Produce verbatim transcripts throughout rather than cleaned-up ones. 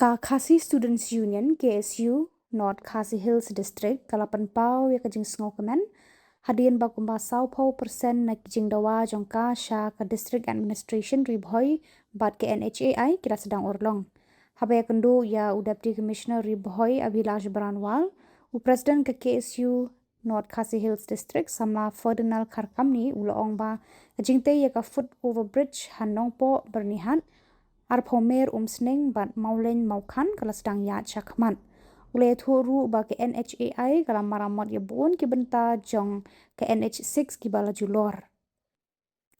Ka Khasi Students Union, K S U, North Khasi Hills District, ka la pynpaw ïa ka jingsngewkmen hadien ba kumba sawphew percent na ki jingdawa jong ka sha ka District Administration Ri Bhoi bad ka N H A I ki la sdang urlong. Haba ïakynduh ïa u Deputy Commissioner Ri Bhoi Abhilash Baranwal, u President ka K S U North Khasi Hills District, samla Ferdinand Kharkamni, u la ong ba ka jingtei ïa ka foot over bridge ha Nongpoh Byrnihat, Arphew Mer Umsning bad Mawlein Mawkhan ka la sdang ïaid shakhmat. U la ïathuh ruh ba ka N H A I ka la maramot ïa bun ki bynta jong ka N H six kiba la julor.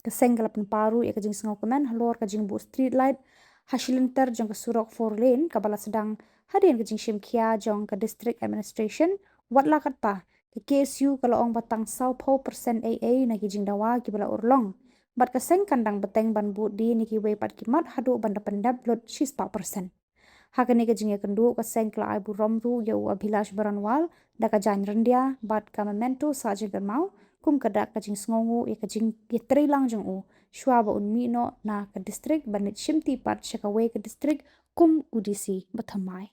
Ka seng ka la pynpaw ruh ïa ka jingsngewkmen halor ka jingbuh street light ha shilynter jong ka surok four lane kaba la sdang hadien ka jingshim khia jong ka District Administration. Wat la katta, ka K S U ka la ong ba tang sawphew percent ei ei na ki jingdawa kiba la urlong, bad ka seng kan dang bteng ban bud dien ïa kiwei pat ki mat haduh ban da pyndep lut shispah percent. Ha kane ka jingïakynduh, ka seng ka la ai burom ruh ïa u Abhilash Baranwal da ka jaiñ ryndia bad ka memento sah jingkynmaw kum ka dak ka jingsngewnguh ïa ka jingïatreilang jong u shwa ba un mih noh na ka district ban leit shimti pat sha kawei ka district kum u D C bathymmai.